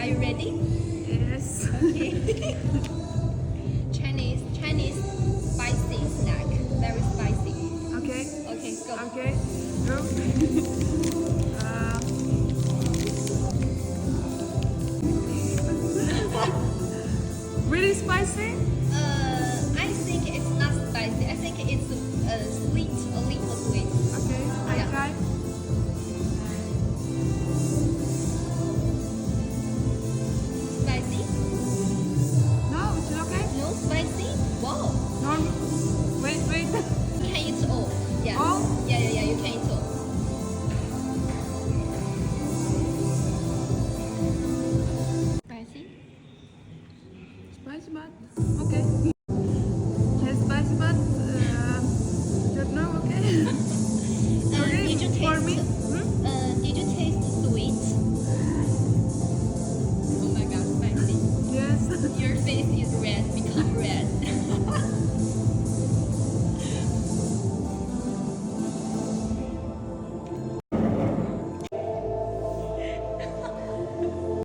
Are you ready? Yes. Okay. Chinese Chinese spicy snack. Very spicy. Okay. Okay, go. Okay. Go. Really spicy?